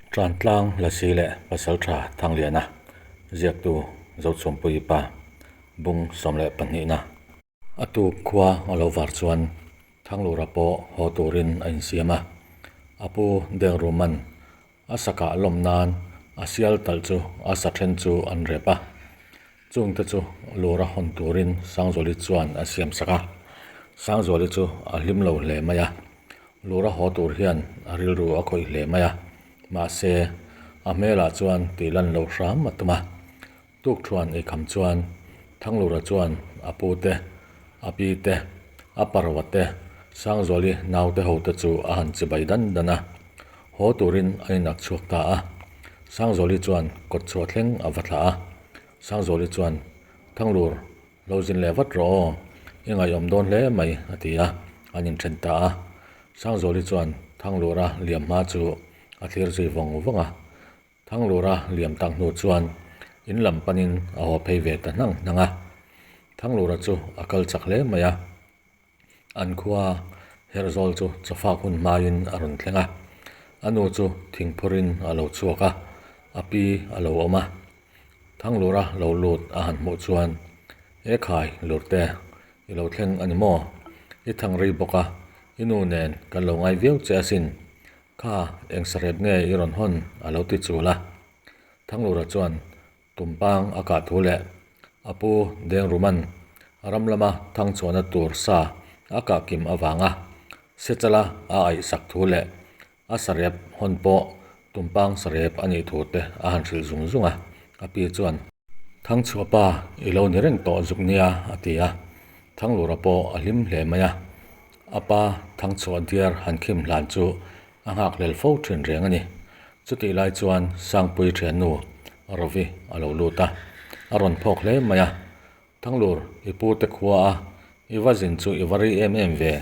Trantlang Lasi leh Pasaltha Thangliana ziaktu Zochhuampuii pa bung 12 na. A tuk khua a lo var chuan Thanglura pawh haw turin a insiam a, a pu Dengruman a sakah lawm nan a sial talh chu a sa then chu an rep a, chungte chu lura hawn turin Sangzuali chuan a siam sak a, Sangzuali chu a hlim lo hle mai a, lura haw tur hian a rilru a khawih hle mai a, mahse a hmelah chuan tih lan loh hram a tum a. Tukthuan eikham chuan Thanglura chuan a pu te, a pi te, a parva te, Sangzuali naute ho te chu a han chibai dan dan a. Haw turin a inak chhuak ta a. Sangzuali chuan kawt chhuah thleng a va thlah a. Sangzuali chuan, Thanglur, lo zin leh vat rawh aw, i ngaihawm dawn hle mai, a ti a, an inthen ta a. Sangzuali chuan Thanglura liam hma chu a thlir zui vawng vawng a. Thanglura liam tak hnu chuan in lam panin a haw phei ve ta hnang hnang a. Thanglura chu a kal chak hle mai a. An khua Herhzawl chu chawfak hun hmaiin a rawn thleng a. A nu chu thingphurin a lo chhuak a, a pi a lo awm a. Thanglura lo lut a han hmuh chuan, E khai, Lurte, i lo thleng a ni maw? I thang rei bawk a, i nu nen kan lo ngai viau che asin. Kha eng sarep nge i rawn hawn? a lo ti chul a. Thanglura chuan Tumpang a kah thu leh a pu Dengruman ram lama thangchhuahna tur sa a kah kim avanga Sechala a aih sak thu leh a sarep hawn pawh Tumpang sarep a nih thu te a han hrilh zung zung a. A pi chuan. Thangchhuah pa i lo ni reng tawh zuk nia a ti a. Thanglura pawh a hlim hle mai a. A pa Thangchhuah diar han khim hlan chu a nghak hlel fo thin reng a ni. Chutih lai chuan Sangpui thiannu Rovi a lo lut a, a rawn phawk hle mai a. Thanglur i pu te khua a, i va zin chu i va rei em em ve,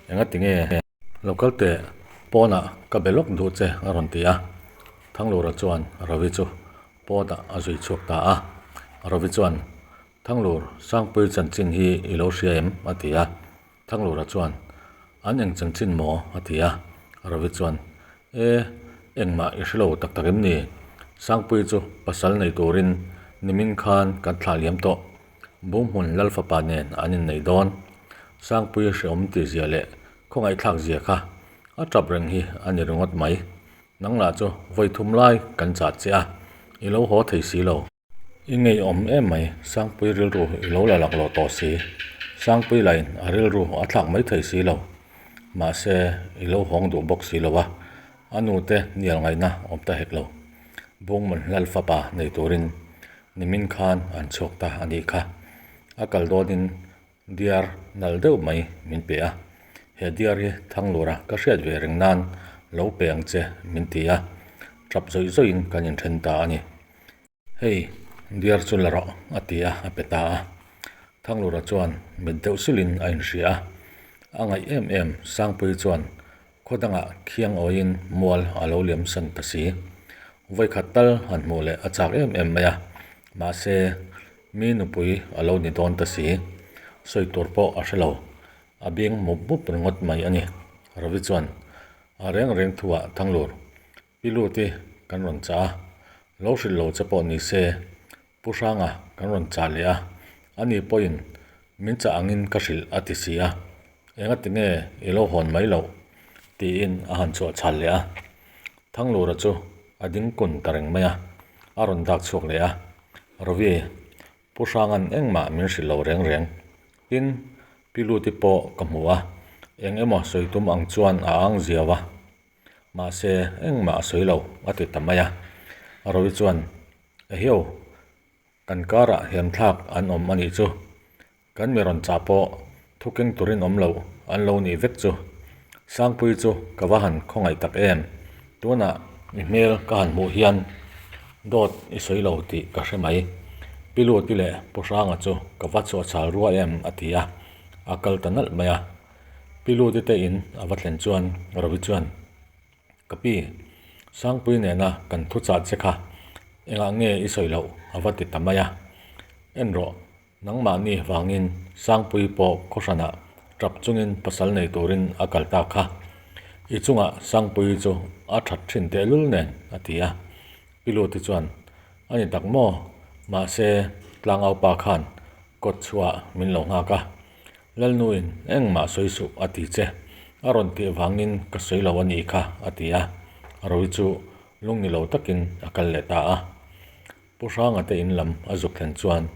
engati nge? Lo kal teh, pawnah ka be lawk duh che a rawn ti a. Thanglura chuan Rovi chu pawnah a zui chhuak ta a. Rovi chuan, Thanglur, Sangpui chanchin hi i lo hria em? a ti a. Thanglura chuan, An eng chanchin maw? a ti a. Ravi chuan, E, engmah i hre lo tak tak em ni? Sangpui chu pasal nei turin nimin khan kan thlah liam tawh. Bunghmun Lalfapa nen an innei dawn. Sangpui hreawm tih zia leh khawngaihthlak zia kha a tap reng hi a ni ringawt mai. Nang lah chu vawi thum lai kan chah che a, i lo haw thei si lo. I ngeiawm em mai, Sangpui rilru i lo la lak loh tawh si. Sangpui lain a rilru a thlak mai thei si lo. Mahse, i lo hawng duh bawk si lo a, a nute hnial ngaihna awm ta hek lo. Bungman hlal fapa nei turin nimin khan an chhuak ta a nih kha. A kal dawnin diar nal deuh mai min pe a, he diar hi Thanglura ka hriat ve reng nan lo pe ang che min ti a, tap zawih zawihin kan inthen ta a ni. Hei, diar chu la rawh, a ti a, a pe ta a. Thanglura chuan mit deuh sulin a inhria a. A ngaih em em Sangpui chuan khaw dangah khiang awiin mual a lo liam san ta si. Vawikhat tal han hmuh leh a chak em em mai a, mahse mi nupui a lo ni dawn ta si. Sawi tur pawh a hre lo, a bing mup mup ringawt mai a ni. Ravi chuan a reng reng thuah Thanglur Pi Luti kan rawn chah a, lo hrilh lo che pawh ni se, Pu Hranga kan rawn chah leh a, ani pawhin min chah angin ka hrilh a ti si a, engati nge i lo hawn mai loh? tiin a han chhuah chhal leh a. Thanglura chu a ding kun ta reng mai a, a rawn dak chhuak leh a, Ravi, Pu Hranga'n engmah min hrilh lo reng reng. Tin, Pi Luti pawh ka hmu a, eng emaw sawi tum ang chuan a ang ziau a. Mahse, engmah a sawi lo, a ti ta mai a. Rovi chuan, Ehiau, kan karah hemthlak an awm a nih chu. Kan mi rawn chah pawh thu keng turin awm loh an lo nih vek chu. Sangpui chu ka va han khawngaih tak em. Tunah i hmel ka han hmuh hian dawt i sawi lo tih ka hre mai. Pi Luti leh Pu Hranga chu ka va chhuahchhal rua em, a ti a. A kal ta nalh mai a. Pi Luti te in a va thlen chuan Ravi chuan, Ka pi, Sangpui nena kan thu chah che kha engah nge i sawi loh? a va ti ta mai a. En rawh, nangmahni vangin Sangpui pawh khawhranah tap chungin pasal nei turin a kal ta kha. I chungah Sangpuii chu a that thin tehlul nen, a ti a. Piluti chuan, A ni tak maw? Mahse, tlangaupa khan kawt chhuah min lo nghak a. Lalnuin engmah sawi suh a ti che. A rawn tih vangin ka sawi lo a nih kha, a ti a. Rovi chu lungni lo takin a kal leh ta a. Pu Hranga te in lam a zuk thlen chuan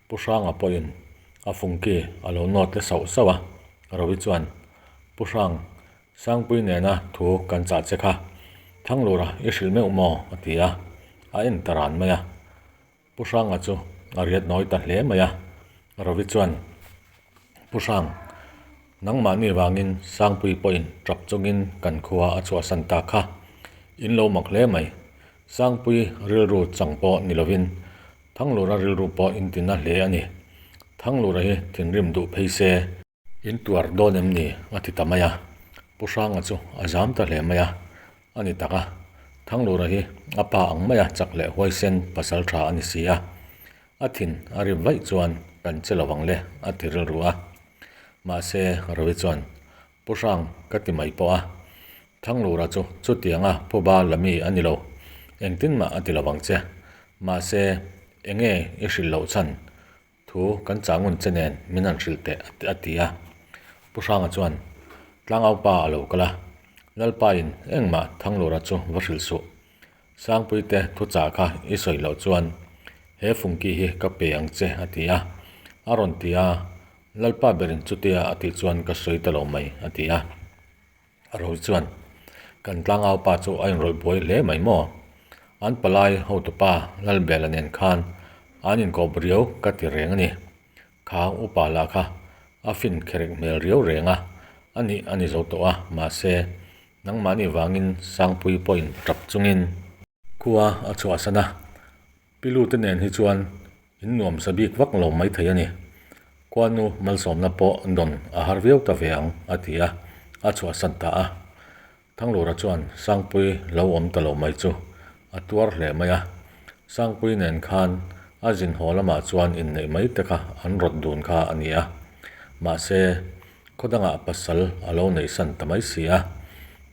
Pu Hranga pawhin a fungki a lo nawt tle sauh sauh a. Rovi chuan, Pu Hrang, Sangpui nena thu kan chah che kha Thanglura i hrilh meuh maw? a ti a, a en ta ran mai a. Pu Hranga chu a riat nawi ta hle mai a. Rovi chuan, Pu Hrang, nangmahni vangin Sangpui pawhin tap chungin kan khua a chhuahsan ta kha. In lo mak hle mai. Sangpui rilru chang pawh ni lovin Thanglura rilru pawh in tina hle a ni. Thanglura hi thinrim duh phei se. In tuar dawn em ni? a ti ta mai a. Pu Hranga chu a zam ta hle mai a, a ni tak a. Thanglura hi a pa ang maia chak leh huaisen pasal tha a ni si a. A thin a rim vaih chuan kan che lo ang le a ti rilru a. Mahse Ravi chuan, Pu Hrang ka ti mai pawh a. Thanglura chu chutianga phuba la mi a ni lo. Engtin mah a ti lo ang che. Mahse enge i hrilh loh chhan? Thu kan chah ngun che nen min han hrilh teh a ti a. Pu Hranga chuan, Tlangaupa a lo kal a, Lalpain engmah Thanglura chu va hrilh suh. Sangpuite thuchah kha i sawi loh chuan he fungki hi ka pe ang che a ti a. A rawn ti a, Lalpa berin chutia a tih chuan ka sawi ta lo mai a ti a. A ro chuan, Kan tlangaupa chu a inrawlh buai hle mai maw? An palai hotupa Lalbela nen khan an inkawp riau ka ti reng a ni. Kha upa lah kha a fin kherek hmel riau reng a, a nih a ni zo tawh a, mahse, nangmahni vangin Sangpui pawhin tap chungin khua a chhuahsan a, Pilute nen hi chuan in nuam sa bik vak lo mai thei a ni. Kuanu malsawmna pawh dawn a har viau ta ve ang, a ti a, a chhuahsan ta a. Thanglura chuan Sangpui lo awm ta lo mai chu a tuar hle mai a. Sangpui nen khan a zin haw lamah chuan inneih mai te kha an rawt dun kha a ni a. Mahse, khaw dangah pasal a lo neihsan ta mai si a.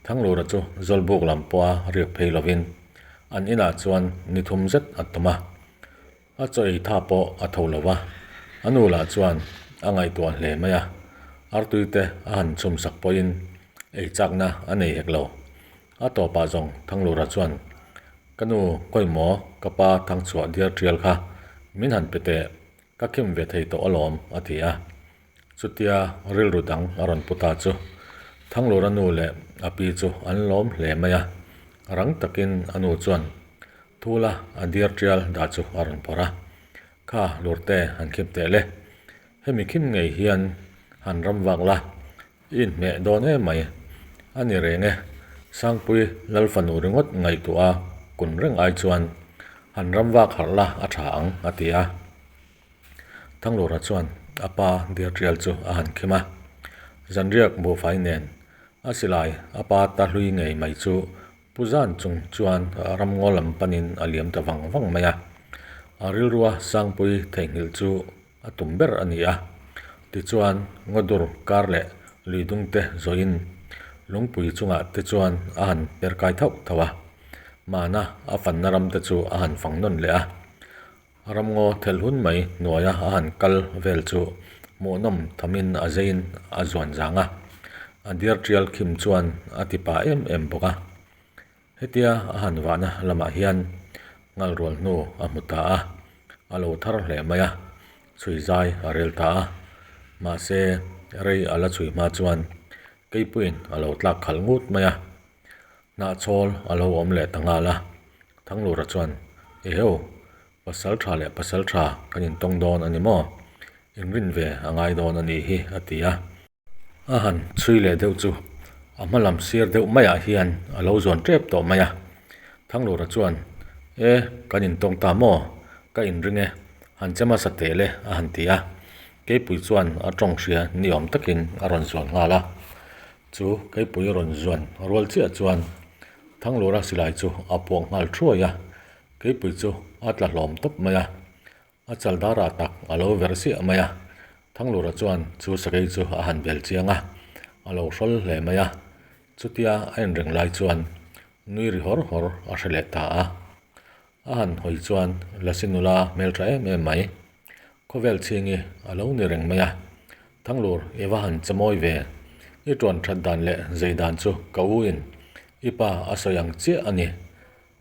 Thanglura chu Zawlbuk lam pawha riak phei lovin An inah chuan ni thum zet a tum a, a chaw ei tha pawh a tho lo va, a nu lah chuan a ngaihtuah hle mai a, artui te a han chhum sak pawhin ei chakna a nei hek lo. A tawpah zawng Thanglura chuan, Ka nu khawimaw ka pa Thangchhuah diar tial kha min han pe teh, ka khim ve thei tawh alawm a ti a. Chutia rilru dang a rawn pu ta chu Thanglura nu leh a pi chu an lawm hle mai a, rang takin a nu chuan Thula a diar tial dah chu a rawn phawrh a, Kha Lurte han khim teh le, hemi khim ngei hian han ram vak la, i inhmeh dawn em mai a ni reng e, Sangpui Lalfanu ringawt ngaihtuah a kun reng ai chuan han ram vak harh la a tha ang a ti a. Thanglura chuan a pa diar tial chu a han khim a, zanriak buhfai nen a silai a pa ta hlui ngei mai chu pu zan chung chuan ramngaw lam panin a liam ta vang vang mai a. A rilrua Sangpui theihnghilh chu a tum ber a ni a, tichuan ngawdur kar leh luidung te zawhin lungpui chungah te chuan a han per kai thauh thauh a, mahna a fanna ram te chu a han fang nawn leh a. Ramngaw thelh hun mai hnuaia a han kal vel chu hmuhnawm thamin a zeiin a zuan zang a, a diar tial khim chuan a ti pa em em bawk a. Hetia a han vahna lamah hian ngalrual hnu a hmu ta a, a lo thar hle mai a, chhui zai a rel ta a. Mahse, rei a la chhui hma chuan keipuiin a lo tlak khalh ngut mai a. Hnahchawl a lo awm leh ta nghal a, Thanglura chuan, Eheu, pasal tha leh pasal tha kan intawng dawn a ni maw? Inrin ve a ngai dawn a nih hi, a ti a. A han chhui leh deuh chu a hma lam sir deuh maiah hian a lo zuan tep tawh mai a. Thanglura chuan, E, kan intawng ta maw? Ka inring e, han che hmasa teh le, a han ti a. Keipui chuan a tawng hria ni awm takin a rawn zuan nghal a. Chu keipui rawn zuan rual chiah chuan Thanglura silai chu a puak nghal thuai a, keipui chu a tla hlawm tawp mai a, a chal darah tak a lo ver siah mai a. Thanglura chuan chu sakei chu a han bel chiang a, a lo hrawl hle mai a. Chutia a inreng lai chuan nui ri hawr hawr a hre leh ta a. A han hawi chuan Lasi nula hmeltha em em mai. Khawvel chhingi a lo ni reng mai a. Thanglur i va han che mawi ve. I tuan that dan leh zei dan chu ka u in i pa a sawi ang chiah a ni.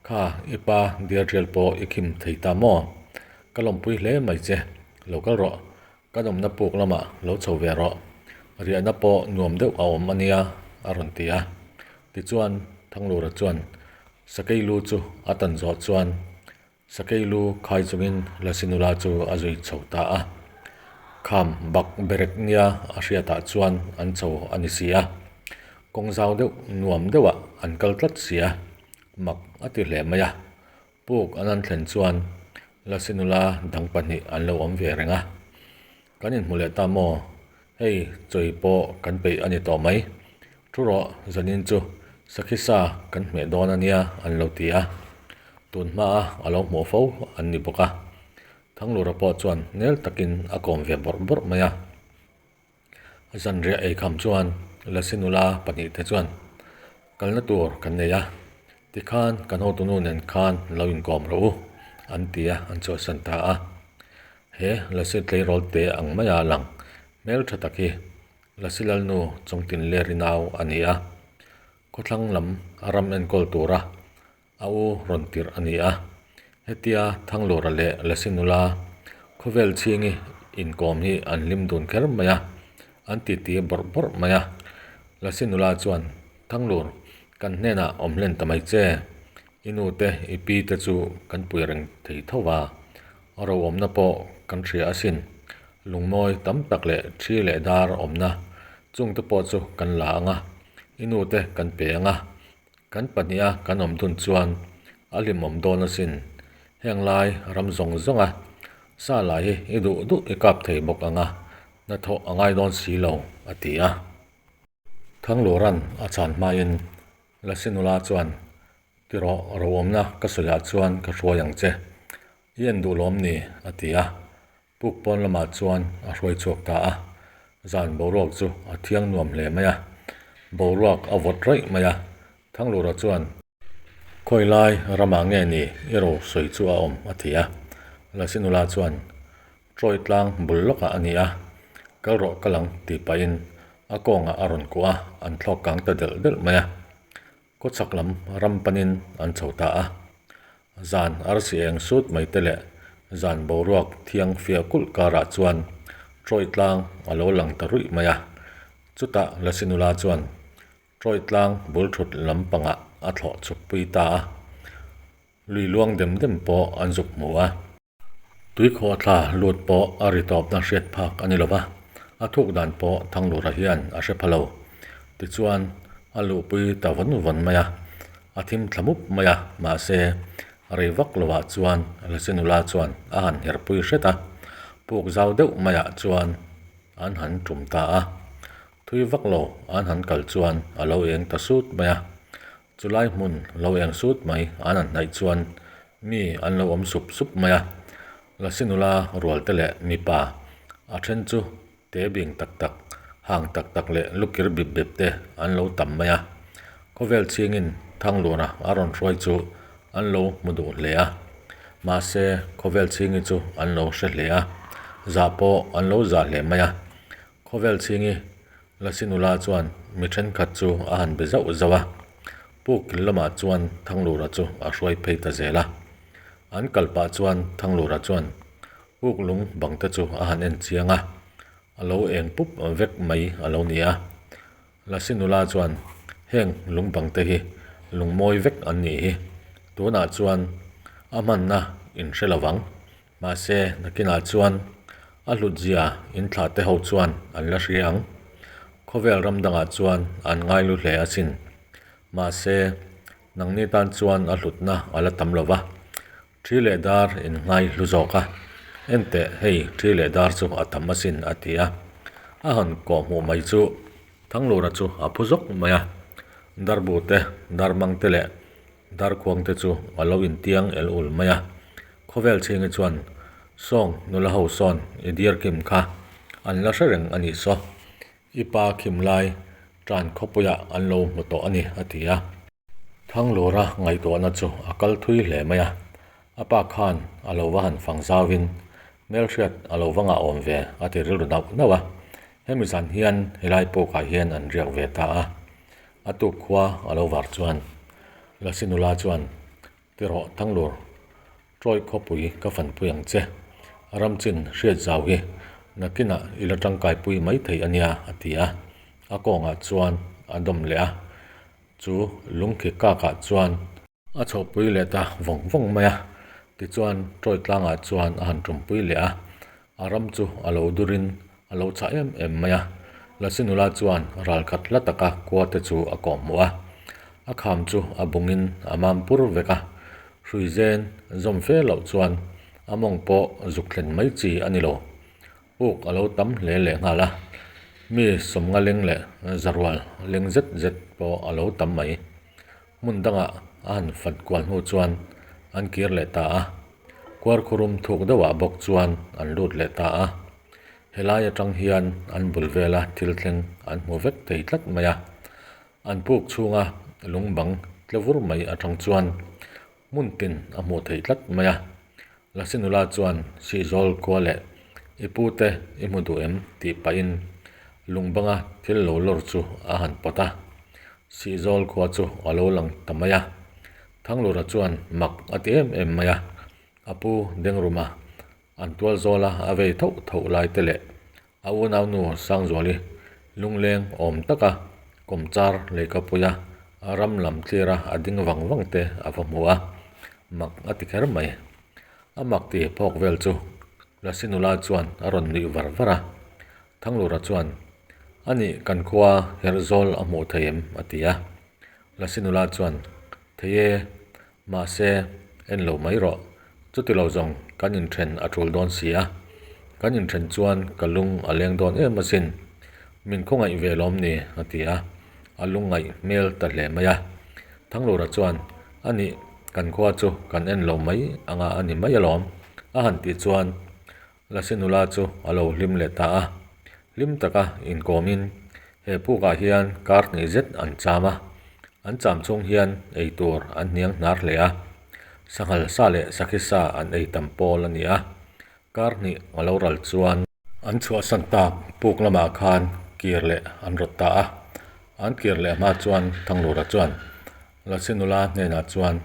Kha i pa diar tial pawh i khim thei ta maw? Ka lawmpui hle mai che. Lo kal rawh. Kan awmna puk lamah lo chho ve rawh. Riahna pawh nuam deuh a awm a nia a rawn ti a. Tichuan Thanglura chuan Sakei lu chu a tan zawh chuan Sakei lu khai chungin Lasi nula chu a zui chho ta a. Kham bak berek nia a hriatah chuan an chho a ni si a. Kawng zau deuh nuam deuhah an kal tlat si a, mak a ti hle mai a. Puk an an thlen chuan Lasi nula dang pahnih an lo awm ve reng a. Kan inhmu leh ta maw? Hei chawi pawh kan peih a ni tawh mai. Thu rawh, zanin chu sakhi sa kan hmeh dawn a nia an lo ti a. Tun hmaa a lo hmuh fo an ni bawk a. Thanglura pawh chuan nel takin a kawm ve bawrh bawrh mai a. Zanriah eikham chuan Lasi nula pahnihte chuan kalna tur kan nei a, tikhan kan hotunu nen khan lo inkawm rawh u an ti a, an chhuahsan ta a. He Lasi tleirawl te ang maia lang hmeltha tak hi Lasi Lalnu Chawngtin Leri nau a ni a, khawthlang lam a ram enkawl tura a u rawn tirh a ni a. Hetia Thanglura leh Lasi nula khawvel chhingi inkawm hi an hlim dun kher mai a, an titi bawrh bawrh mai a. Lasi nula chuan, Thanglur, kan hnenah awm hlen ta mai che, i nu te i pi te chu kan pui reng thei tho va, ro awmna pawh kan hria asin. Lungmawi tam tak leh thi leh dar awmna chungte pawh chu kan la ang a, i nu te kan pe ang a, kan pahniha kan awm dun chuan a hlimawm dawn asin. Heng lai ram zawng zawnga sa lah hi i duh duh i kap thei bawk ang a, hnathawh a ngai dawn si lo, a ti a. Thanglura'n a chhan hmain Lasi nula chuan, Ti rawh, roawmna ka sawiah chuan ka hruai ang che. I en duh lawm ni? a ti a. Puk pawn lamah chuan a hruai chhuak ta a. Zan boruak chu a thiang nuam hle mai a. Boruak a vawt raih mai a. Thanglura chuan, Khawi lai ramah nge ni i ro sawi chu a awm? a ti a. Lasi nula chuan, Trawi tlang bul lawkah a ni a. Kal rawh kal ang tih pahin a kawngah a rawn kuah a, an thlawk kang ta delh delh mai a. Kawchhak lam ram panin an chho ta a, zan arsi eng sut mai te leh zan boruak thiang fiah kulh karah chuan Troy tlang a lo lang ta ruih mai a. Chutah Lasi nula chuan Troy tlang bul thut lam pangah a thlawh chhuk pui ta a, lui luang dem dem pawh an zuk hmu a. Tuikhawh thla lut pawh a ri tawpna hriat phak a ni lo va, a thuk dan pawh Thanglura hian a hre pha lo. Tichuan, a luhpui ta vawn vawn mai a, a thim thla mup mai a, mahse, rei vak lovah chuan Lasi nula chuan a han herpui hret a, puk zau deuh maiah chuan an han tum ta a. Thui vak lo an han kal chuan a lo eng ta sut mai a, Chulai hmun lo eng sut mai an han hnaih chuan mi an lo awm sup sup mai a, Lasi nula rual te leh mipa a then chu te bing tak tak, hang tak tak leh lukir bip bep te an lo tam mai a. Khawvel chhingin Thanglura a rawn hruai chu an lo hmu duh hle a, mahse khawvel chhingi chu an lo hre hle a, zah pawh an lo zah hle mai a. Khawvel chhingi Lasi nula chuan mi thenkhat chu a han be zauh zauh a, puk kil lamah chuan Thanglura chu a hruai phei ta zel a. An kal pah chuan Thanglura chuan puk lung bang te chu a han en chiang a, a lo eng pup vek mai a lo ni a. Lasi nula chuan heng lung bang te hi lung mawi vek an nih hi, tunah chuan a hmanna in hre lo vang. Mahse, nakinah chuan a hlutzia inthlah te ho chuan an la hria ang. Khawvel ram dangah chuan an ngai lu hle asin. Mahse, nangni tan chuan a hlutna a la tam lo va. Thi leh dar in ngai hlu zawk a. Enteh, hei thi leh dar chu a tam asin a ti a. A han kawh hmuh mai chu Thanglura chu a phu zawk mai a. Darbu te, darmang te leh Darkhuang te chu a lo intiang el ul mai a, khawvel chhingi chuan sawng nula ho sawn i diar kim kha an la hre reng a nih saw. I pa khim lai Tan khawpuiah an lo hmu tawh a ni, a ti a. Thanglura ngaihtuahna chu a kal thui hle mai a, a pa khan a lo va han fang zauhin hmelhriat a lo va ngah awm ve a ti rilru nauh nauh a. Hemi zan hian helai pukah hian an riak ve ta a. A tuk khua a lo var chuan Lasi nula chuan Ti rawh Thanglur, Troy khawpui ka fanpui ang che. Ram chin hriat zau hi nakinah i la tangkaipui mai thei a nia, a ti a. A kawngah chuan a dawm leh a, chu lungkhi kakah chuan. A chhohpui leh ta vawng vawng mai a. Tichuan Troy tlangah chuan a han tumpui leh a, a ram chu a lo durin a lo chah em em mai a. Lasi nula chuan ralkhat hla taka khua te chu a kawhhmuh a, a kham chu a bungin a mam pur vek a, hrui zen zawm fe loh chuan a mawng pawh zuk thlen mai chi a ni lo. Puk a lo tam hle leh nghal a, mi sawmnga leng leh zarual leng zet zet pawh a lo tam mai. Hmun dangah a han fat kual hnu chuan an kir leh ta a, kuarkhurum thuk deuhah bawk chuan an lut leh ta a. Helai atang hian an bul vela thil thleng an hmu vek thei tlat mai a, an puk chhunga lung bang tle vur mai atang chuan hmun tin a hmuh theih tlat mai a. Lasi nula chuan Sihzawl khua leh i pu te i hmu duh em tih pahin lung banga thil lo lawr chu a han pawt a. Sihzawl khua chu a lo lang ta mai a, Thanglura chuan mak a ti em em mai a, a pu Dengruma an tual zawla a vei thoh thoh lai te leh a unaunu Sangzuali lungleng awm taka kawmchar leikapuia a ram lam tlira a ding vang vang te a va hmu a, mak a ti kher mai. A mak ti phawk vel chu Lasi nula chuan a rawn nuih var var a, Thanglura chuan, A nih kan khua Herhzawl a hmuh thei em? a ti a. Lasi nula chuan, Thei e, mahse en lo mai rawh, chuti lo zawng kan inthen a tul dawn si a, kan inthen chuan ka lung a leng dawn em asin, min khawngaih ve lawm ni? a ti a, a lungngaih hmel ta hle mai a. Thanglura chuan, A nih kan khua chu kan en lo mai anga a ni mai alawm, a han tih chuan Lasi nula chu a lo hlim leh ta a, hlim taka inkawmin he pukah hian kar hnih zet an cham a, an cham chhung hian ei tur an hniang hnar hle a, sanghal sa leh sakhi sa an ei tam pawl a ni a, kar hnih a lo ral chuan an chhuahsan tak puk lamah khan kir leh an rawt ta a, an kir leh hma chuan Thanglura chuan Lasi nula hnenah chuan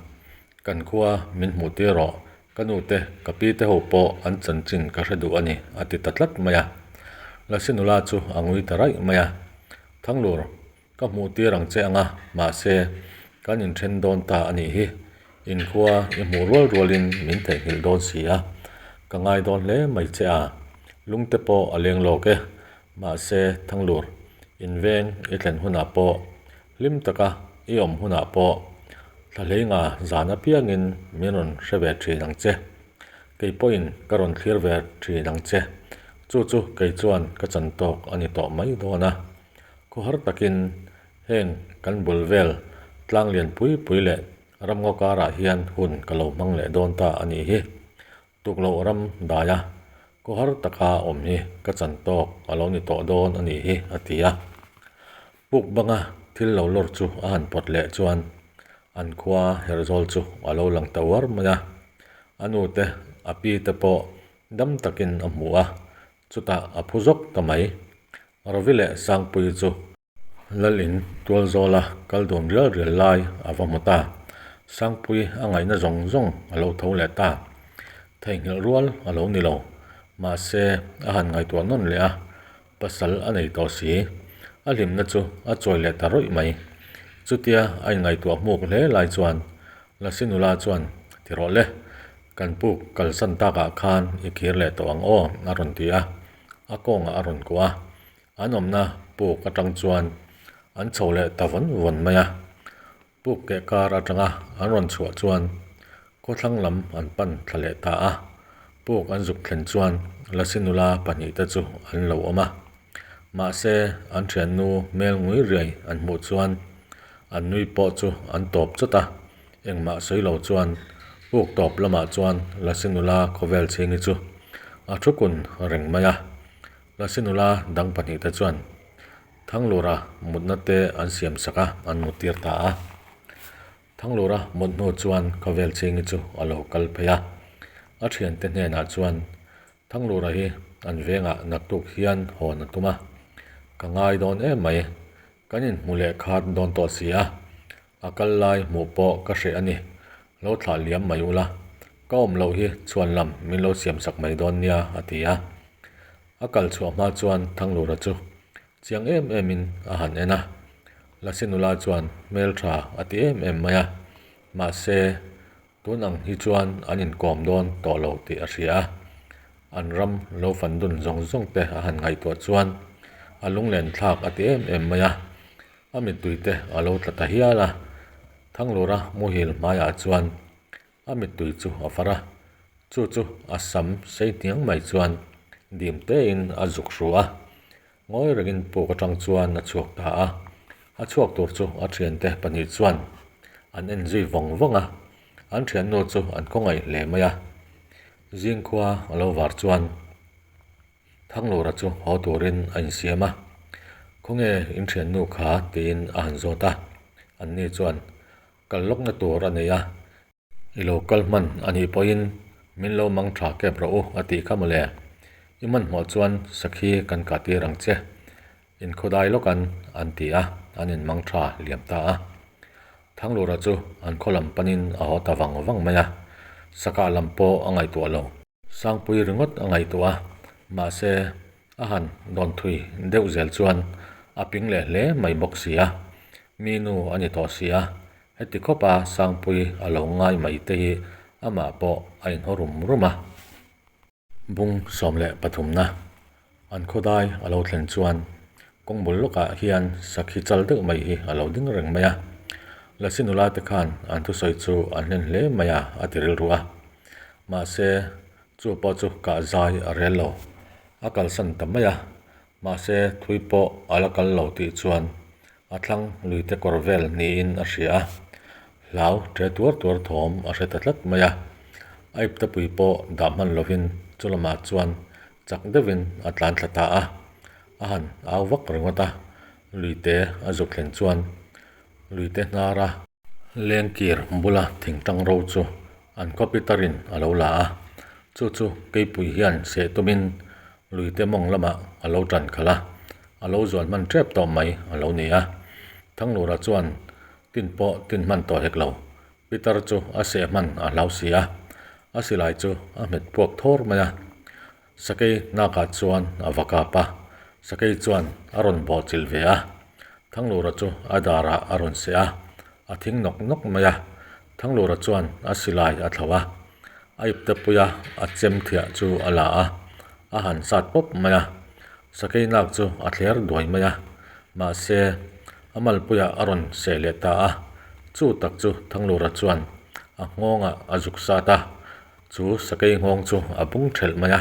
kan khua min hmuh tir rawh Ka nu te, ka pi te ho pawh an chanchin ka hre duh a ni, a ti ta tlat mai a. Lasi nula chu a ngui ta raih mai a. Thanglur, ka hmuh tir ang che anga, mahse, kan inthen dawn ta a nih hi. Inkhua i hmuh rual rualin min theihnghilh dawn si a, ka ngai dawn hle mai che a. Lungte pawh a leng lawk e, mahse, Thanglur, inveng i thlen hunah pawh Hlim taka i awm hunah pawh thlahleinga zan apiangin min rawn hre ve thin ang che. Kei pawhin ka rawn thlir ve thin ang che. Chu chu kei chuan ka chan tawk a ni tawh mai dawn a. Khawhar takin heng kan bul vel tlang lian pui pui leh ramngaw karah hian hun ka lo hmang leh dawn ta a nih hi. Tukloh ram daia khawhar taka awm hi ka chan tawk a lo ni tawh dawn a nih hi, a ti a. Puk banga thil lo lawr chu a han pawt leh chuan an khua Herhzawl chu a lo lang ta uar mai a. A nu te, a pi te pawh dam takin a hmu a, chutah a phu zawk ta mai. Ravi leh Sangpuii chu Lalin tualzawla kal dun rial rial lai a va hmu ta. Sangpui a ngaihna zawng zawng a lo tho leh ta. Theihnghilh rual a lo ni lo. Mahse, a han ngaihtuah nawn leh a, pasal a nei tawh si. A hlimna chu a chawi leh ta rawih mai. Chutia a inngaihtuah hmuk hle lai chuan Lasi nula chuan, Ti rawh le, kan puk kalsan takah khan i kir leh tawh ang aw, a rawn ti a. A kawngah a rawn kuah a. An awmna puk atang chuan an chho leh ta vawn vawn mai a, puk keh kar atanga an rawn chhuah chuan khawthlang lam an pan thla leh ta a, puk an zuk thlen chuan Lasi nula pahnihte chu an lo awm a. Mahse, an thiannu hmel ngui riai an hmuh chuan an nui pawh chu an tawp chawt a, engmah sawi lo chuan puk tawp lamah chuan Lasi nula khawvel chhingi chu a thu kun reng mai a. Lasi nula dang pahnihte chuan, Thanglura mutna te an siam sak a, an muttir ta a. Thanglura mut hnu chuan khawvel chhingi chu a lo kal phei a. A thiante hnenah chuan Thanglura hi an vengah naktuk hian hawn a tum a, ka ngai dawn em mai. Kan inhmu leh khat dawn tawh si a, a kal lai hmuh pawh ka hreh a ni. Lo thlah liam mai ula, ka awm loh hi chhuan lam min lo siam sak mai dawn nia, a ti a. A kal chhuah hma chuan Thanglura chu chiang em emin a han en a, Lasi nula chuan hmeltha a ti em em mai a, mahse Tun ang hi chuan an inkawm dawn tawh lo tih a hria a, an ram lo fan dun zawng zawng te a han ngaihtuah chuan a lunglen thlak a ti em em mai a, a mittui te a lo tla ta hial a. Thanglura muhil hmaiah chuan a mittui chu a far a, chu chu a sam sei hniang mai chuan dim tein a zuk hru a, Ngawi rengin puk atang chuan a chhuak ta a, a chhuak tur chu a thiante pahnih chuan an en zui vawng vawng a, an thiannu chu an khawngaih hle mai a. Zingkhua a lo var chuan Thanglura chu haw turin a insiam a, Khawnge in thiannu kha? tiin a han zawt a, anni chuan kal lawkna tur a nei a, I lo kal hman a nih pawhin min lo mang tha kep rawh u a tih kha mawle. I hmanhmawh chuan sakhi kan kah tir ang che. Inkhawdai lawk an an ti a, an inmang tha liam ta a. Thanglura chu an khaw lam panin a haw ta vang vang mai a, sakah lam pawh a ngaihtuah lo. Sangpui ringawt a ngaihtuah a, mahse a han dawn thui deuh zel chuan a ping leh hle mai bawk si a, mi nu a ni tawh si a, heti khawp a Sangpui a lo ngai mai te hi amah pawh a inhaw rum rum a. Bung 13na an khawdai a lo thlen chuan kawng bul lawkah hian sakhi chal deuh mai hi a lo ding reng mai a, Lasi nula te khan an thusawi chu an hlen hle mai a a ti rilru a. Mahse, chu pawh chu kah zai a rel lo. A kalsan ta mai a, mahse thui pawh a la kal lo tih chuan a thlang luite kawr vel niin a hria a. Hlau ṭe tuar tuar thawm a hre ta tlat mai a. A iptapui pawh dah hman lovin chu lamah chuan chak deuhin a tlan thla ta a. A han au vak ringawt a, luite a zuk thlen chuan luite hnara Lengkir bula thingtang ro chu an khawpi tarin a lo la a, chu chu keipui hian seh tumin luite mawng lamah a lo tan khalh a, a lo zuan hman tep tawh mai a lo ni a. Thanglura chuan tin pawh tin hman tawh hek lo, Pitar chu a seh hman a hlau si a, a silai chu a hmet puak thawr mai a. Sakei hnakah chuan a va kap a, Sakei chuan a rawn bawh chilh ve a. Thanglura chu a darah a rawn seh a, a thing nawk nawk mai a. Thanglura chuan a silai a thlauh a, a ipte puia a chem thiah chu a la a, a han sat pawp mai a. Sakei nak chu a thler duai mai a, mahse a malpuiah a rawn seh leh ta a. Chu tak chu Thanglura chuan a nghawngah a zuk sat a. Chu sakei nghawng chu a bung thelh mai a,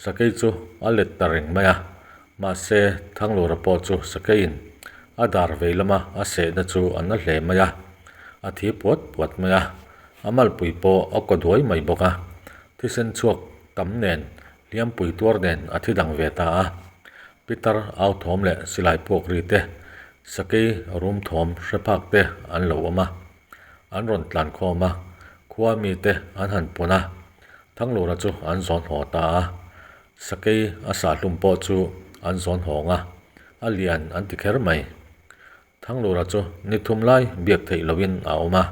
sakei chu a let ta reng mai a, mahse Thanglura pawh chu sakeiin a dar vei lama a sehna chu a na hle mai a, a thi puat puat mai a, a malpui pawh a kaw duai mai bawk a, thisen chhuak tam nen hliampui tuar nen a thi dang ve ta a, Pitar au thawm leh silai puak ri te, sakei rum thawm hre phak te an lo awm a. An rawn tlan khawm a, khua mite an han pun a, Thanglura chu an zawn haw ta a. Sakei a sahhlum pawh chu an zawn hawng a, a lian an ti kher mai. Thanglura chu ni thum lai biak theih loin a awm a,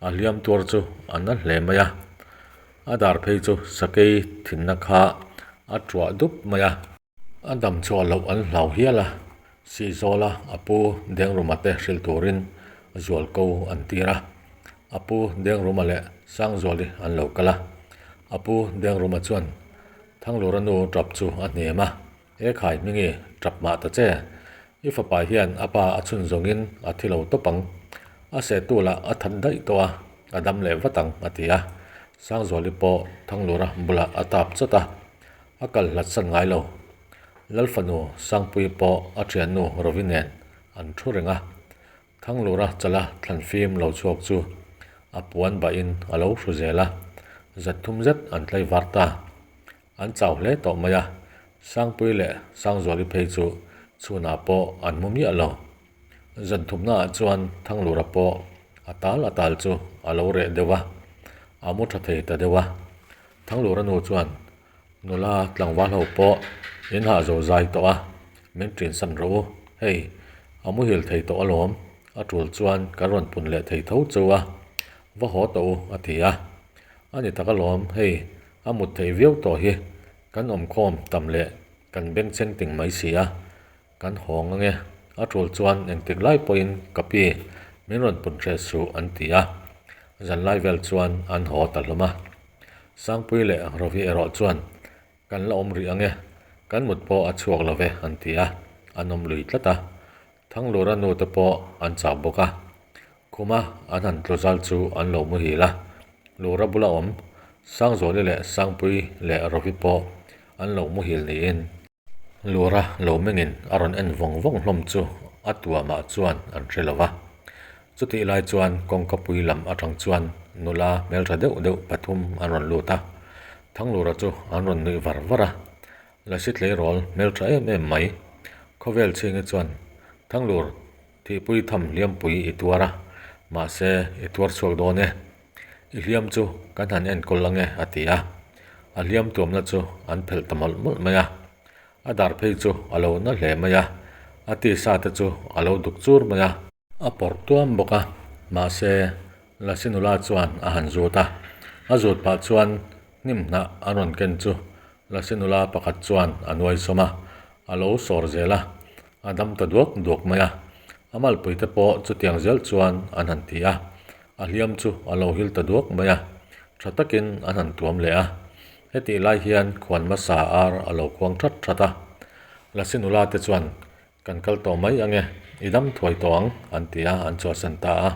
a hliam tuar chu a na hle mai a. A dar phei chu sakei thinna kha a tuah dup mai a. A dam chhuah loh an hlau hial a, Sihzawla a pu Dengruma te hrilh turin zualko an tir a. A pu Dengruma leh Sangzuali an lo kal a. A pu Dengruma chuan Thanglura nu tap chu a hnem a, E khai hmingi, tap mah ta che. I fapa hian a pa a chhun zawngin a thi lo tawp ang. A sehtu lah a that daih tawh a, a dam leh vat ang, a ti a. Sangzuali pawh Thanglura bulah a tap chawt a. A kal hlat san ngai lo. Lalfanu Sangpuii pawh a thiannu Rovi nen an thu reng a. Thanglura chala thlanfim lo chhuak chu a puan bahin a lo hru zel a, zat thum zet an tlai var ta. An chau hle tawh mai a, Sangpuii leh Sangzuali phei chu Chhunah pawh an mu miah lo. Zan thumnaah chuan Thanglura pawh a tal a tal chu a lo reh deuh a, a mu tha thei ta deuh a. Thanglura nu chuan Nula tlangval ho pawh in hah zo zai tawh a, min ṭinsan rawh u. Hei, a muhil thei tawh alawm, a ṭul chuan kan rawn pun leh thei tho cheu a, va haw tawh u a ti a. A ni tak alawm, hei a mut theih viau tawh hi, kan awmkhawm tam leh kan bengchheng ting mai si a, kan hawng ange, a ṭul chuan engtik lai pawhin ka pi min rawn pun hreh suh an ti a, zanlai vel chuan an haw ta hlawm a. Sangpui leh Rovi erawh chuan kan la awm rih ange, kan mut pawh a chhuak lo ve an ti a, an awm lui tlat a. Thanglura nu te pawh an chau bawk a, khuma an han tlu zal chu an lo muhil a, Lura bula awm Sangzuali leh Sangpui leh Rovi pawh an lo muhil niin. Lura lo mengin a rawn en vawng vawng hlawm chu a tuamah chuan an hre lo va. Chutih lai chuan kawngkapui lam atang chuan nula hmeltha deuh deuh pathum an rawn lut a, Thanglura chu an rawn nuih var var a. Lasi tleirawl hmeltha em em mai. Khawvel chhingi chuan Thanglur thihpui tham hliampui i tuar a, mahse i tuar chhuak dawn e. I hliam chu kan han enkawl ange a ti a, a hliam tuamna chu an phelh ta mawlh mawlh mai a. A dar phei chu a lo na hle mai a, a tisa te chu a lo duk chur mai a. A pawrh tuam bawk a, mahse Lasi nula chuan a han zut a, a zut pah chuan hnim hnah a rawn ken chu Lasi nula pakhat chuan a nuai sawm a, a lo sawr zel a, a dam ta duak duak mai a. A malpui te pawh chutiang zel chuan an han ti a, A hliam chu a lo hil ta duak mai a, tha takin an han tuam leh a. Hetih lai hian khuan hmasa ar a lo khuang that that a. Lasi nula te chuan, Kan kal tawh mai ange, i dam thuai tawh ang, an ti a, an chhuahsan ta a.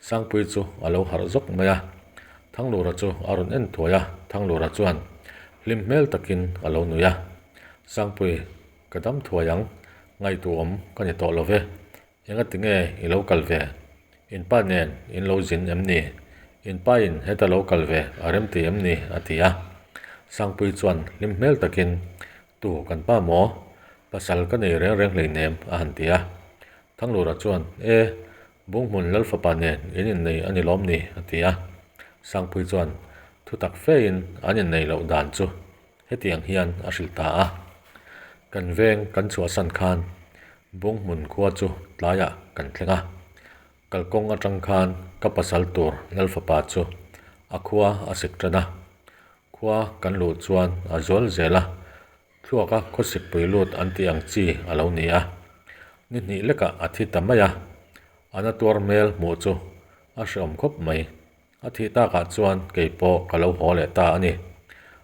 Sangpui chu a lo harh zawk mai a. Thanglura chu a rawn en thuai a, Thanglura chuan hlim hmel takin a lo nui a. Sangpui, ka dam thuai ang, ngaihtuahawm ka ni tawh lo ve, Engati nge i lo kal ve? In pa nen in lo zin em ni? In pa in heta lo kal ve a rem ti em ni? a ti a. Sangpui chuan hlim hmel takin, Tu kan pa maw? Pasal ka nei reng reng hleinem a han ti a. Thanglura chuan, E, Bunghmun Lalfapa nen in innei a ni lawm ni? a ti a. Sangpui chuan thutak fein an innei loh dan chu Hetiang hian a hrilh ta a, Kan veng kan chhuahsan khan Bunghmun khua chu tlaiah kan thleng a, kalkawng atang khan ka pasal tur Lalfapa chu a khua a sik tan a, khua kan luh chuan a zual zel a, thluaka khawsikpui lut an tih ang chi a lo ni a, ni hnih lekah a thi ta mai a, a na tuar hmel hmuh chu a hreawm khawp mai. A thih takah chuan kei pawh ka lo haw leh ta a ni.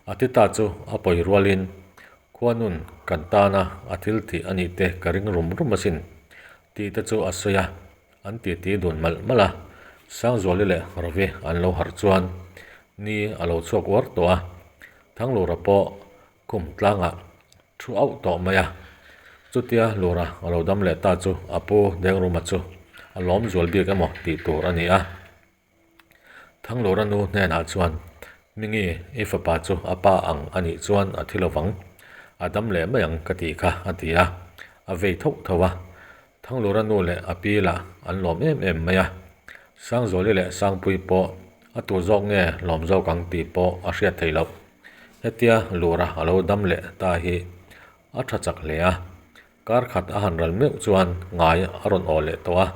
A ti ta chu a pawi rualin khuanun kan tana a thil thih a nih te ka ring rum rum asin tih te chu a sawi a, an titi dun malh malh a. Sangzuali leh Ravi an lo harh chuan ni a lo chhuak uar tawh a, Thanglura pawh khum tlangah thu auh tawh mai a. Chutia Lura a lo dam leh ta chu a pu Dengruma chu a lawm zual bik emaw tih tur a ni a. Thanglura nu hnenah chuan, Mingi, i fapa chu a pa ang a nih chuan a thi lovang, a dam leh mai ang ka tih kha, a ti a, a vei tho tho a. Thanglura nu leh a pi lah an lawm em em mai a. Sangzuali leh Sangpui pawh a tur zawk nge lawm zawk ang tih pawh a hriat theih loh. Hetia Lura a lo dam leh ta hi a tha chak hle a. Kar khat a han ral meuh chuan ngai a rawn aw leh tawh a,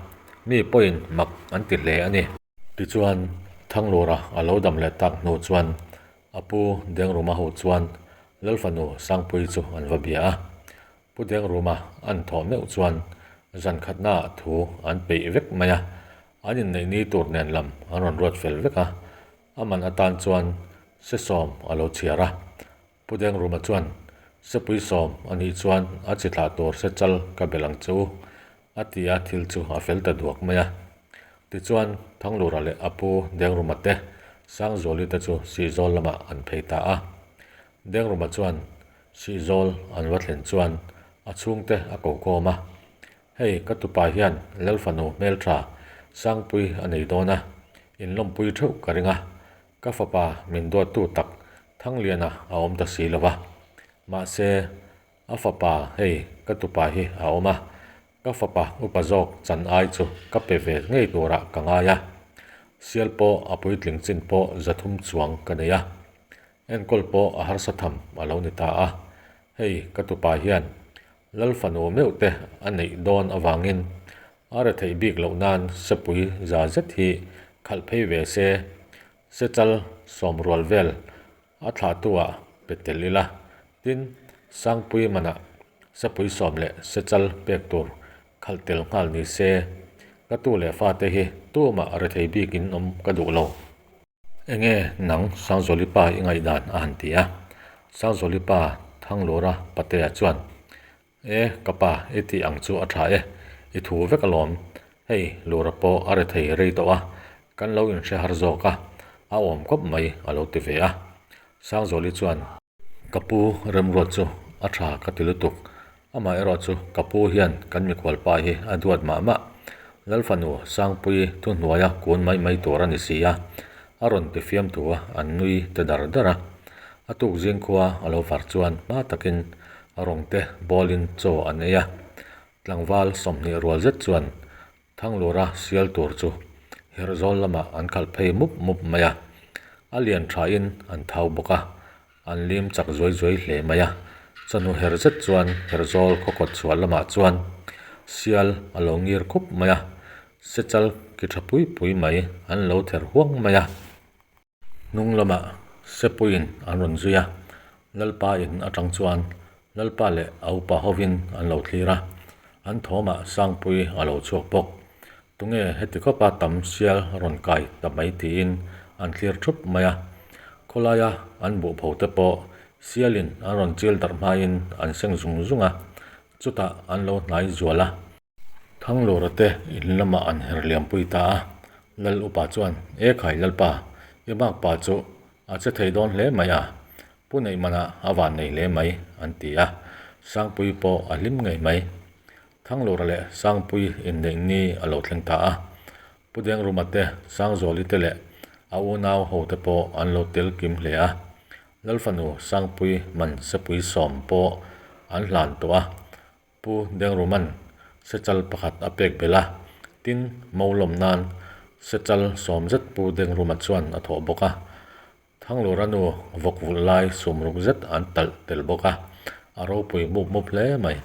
mi pawhin mak an ti hle a ni. Tichuan, Thanglura a lo dam leh tak hnu chuan a pu Dengruma ho chuan Lalfanu Sangpui chu an va bia a. Pu Dengruma an thawh meuh chuan zan khatnaah thu an peih vek mai a, an inneih ni tur nen lam an rawn ruat fel vek a, a man atan chuan sesawm a lo chhiar a. Pu Dengruma chuan, Sepui sawm a nih chuan a chi thlah tur se chal ka belh ang che u, a ti a, thil chu a fel ta duak mai a. Tichuan, Thanglura leh a pu Dengruma te, Sangzuali te chu Sihzawl lamah an phei ta a. Dengruma chuan Sihzawl an va thlen chuan a chhungte a ko khawm a, Hei, ka tupa hian Lalfanu hmeltha Sangpui a nei dawn a, inlawmpui theuh ka ring a, Ka fapa min duattu tak Thangliana a awm ta si lo va. Mahse, A fapa, hei ka tupa hi a awm a, ka fapa upa zawk chan ai chu ka pe ve ngei turah ka ngai a. Sial pawh a puitling chin pawh 300 chuang ka nei a, enkawl pawh a harsa tham a lo ni ta a. Hei ka tupa hian Lal fanu meuh te a neih dawn avangin a retheih bik loh nan sepui za zet hi khalh phei ve se, sechal sawm rual vel a thlahtu ah pe tel ila, tin Sangpui manah sepui sawm leh sechal pek tur khalh tel nghal ni se, ka tu leh fate hi tumah rethei bikin awm ka duh lo. Enge nang Sangzawli pa i ngaihdan a han ti a. Sangzawli pa Thanglura Patea chuan, E ka pa i tih ang chu a tha e, i thu vek alawm. Hei Lura pawh a rethei rei tawh a, kan lo inhre har zawk a, a awm kawp mai a lo ti ve a. Sangzawli chuan. Ka pu remruat chu a tha ka ti lutuk. Amah erawh chu ka pu hian kan mikhual pa hi a duat mah mah. Lalfanu Sangpuii thuhnuaia kun mai mai tur a ni si a, a rawn ti fiam thu a, an nui ta dar dar a. A tuk zing khua a lo var chuan hma takin rawngte bawlin chaw an ei a. Tlangval 20 rual zet chuan Thanglura sial tur chu Herhzawl lamah an khalh phei mup mup mai a, a lian thain an thau bawk a, an lim chak zuai zuai hle mai a. Chawhnu her zet chuan Herhzawl khaw kawt chhuah lamah chuan sial a lo ngir khup mai a, sechal ki tha pui pui mai an lo ther huang mai a. Hnung lamah Sepuiin an rawn zui a, Lalpa in atang chuan Lalpa leh a upa hovin an lo thlir a, an thawmah Sangpui a lo chhuak bawk. Tunge heti khawpa tam sial rawn kai ta mai tiin an thlir thup mai a. Khawlaia an buhpho te pawh sialin an rawn chil darh hmain an seng zung zung a, chutah an lo hnai zual a. Thanglura te in lamah an her liampui ta a, Lal upa chuan, E khai Lalpa, i bak pa chu a che thei dawn hle mai a, Pu Neihmana a van nei hle mai, an ti a, Sangpui pawh a hlim ngei mai. Thanglura leh Sangpui inneih ni a lo thleng ta a, Pu Dengruma te, Sangzuali te leh a unau ho te pawh an lo tel kim hle a, Lalfanu Sangpui man sepui sawm pawh an hlan tawh a, Pu Dengruman sechal pakhat a pek belh a, tin Maulawm nan sechal sawm zet Pu Dengruma chuan a thawh bawk a. Thanglura nu vawk vulh lai sumruk zet an talh tel bawk a, a ropui mup mup hle mai.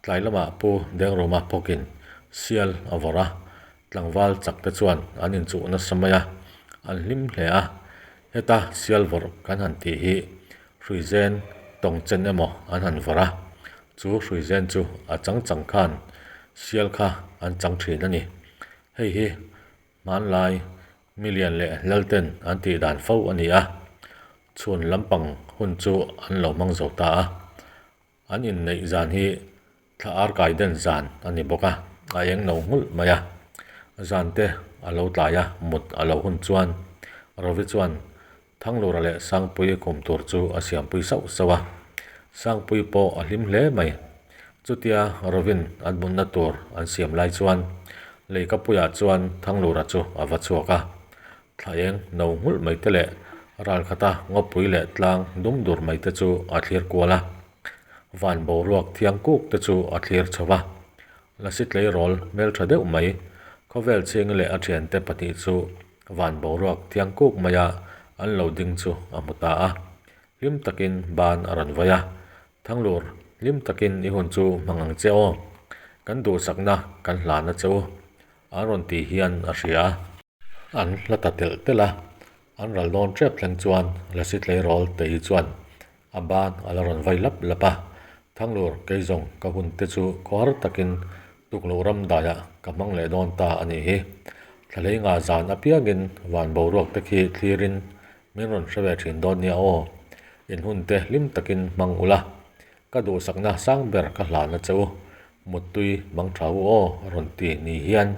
Tlai lamah Pu Dengruma phawkin sial a vawrh a, tlangval chak te chuan an inchuh nasa mai a, an hlim hle a. Heta sial vawrh kan han tih hi Hruizen tawng chen emaw an han vawrh a, chu hruizen chu a chang chang khan sial kha an chang thin a ni. Hei hi hmanlai milian leh lalten an tih dan fo a ni a, chhun lampang hun chu an lo hmang zo ta a. An inneih zan hi thla ar kai den zan a ni bawk a, a eng no nghulh mai a. Zan te a lo tlai a, mut a lo hun chuan Rovi chuan Thanglura leh Sangpuii khum tur chu a siampui sauh sauh a. Sangpuii pawh a hlim hle mai. Chutia Rovin an mutna tur an siam lai chuan Leikapuiah chuan Thanglura chu a va chhuak a. Thla eng no nghulh mai te leh ral khata ngawpui leh tlang dum dur mai te chu a thlir kual a. Van boruak thiang kuk te chu a thlir chho va. Lasi tleirawl hmeltha deuh mai khawvel chhing leh a thiante pahnih chu van boruak thiang kuk maia an lo ding chu a hmu ta a. Hlim takin ban a rawn vawi a. Thanglur, hlim takin i hun chu hmang ang che aw. Kan duhsakna kan hlan a che u. An rawn tih hian a hria a. An hla ta telh telh a, an ral dawn tep thleng chuan Lasi tleirawl tei chuan a ban a la rawn vai lap lap a. Thanglur kei zawng ka hun te chu khawhar takin tukloh ram daiah ka hmang leh dawn ta a nih hi. Thlalei nga zan apiangin van boruak te khi thlirin min rawn hre ve thin dawn nia aw. In hun te hlim takin hmang ula, ka duhsakna sang ber ka hlan a che u. Muttui mang tha u aw a rawn ti ni hian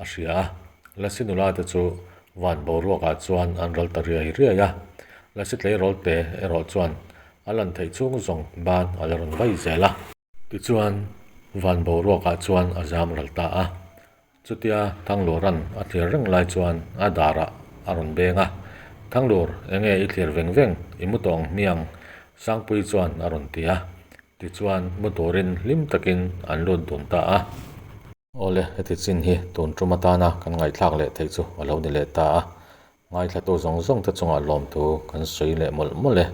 a hria a, Lasi nula te chu van boruakah chuan an ral ta riai riai a, Lasi tleirawl te erawh chuan a lan theih chhung zawng ban a la rawn vai zel a. Tichuan van boruakah chuan a zam ral ta a, Chutia Thanglura'n a thlir reng lai chuan a darah a rawn beng a, Thanglur, enge i thlir veng veng, i mu tawng hmiang? Sangpuii chuan a rawn ti a. Tichuan, mu turin hlim takin an lut dun ta a. Awle, heti chin hi tun tum atana kan ngaihthlak leh theih chu a lo ni leh ta a. Ngaithlatu zawng zawng te chungah lawmthu kan sawi leh mawlh mawlh e.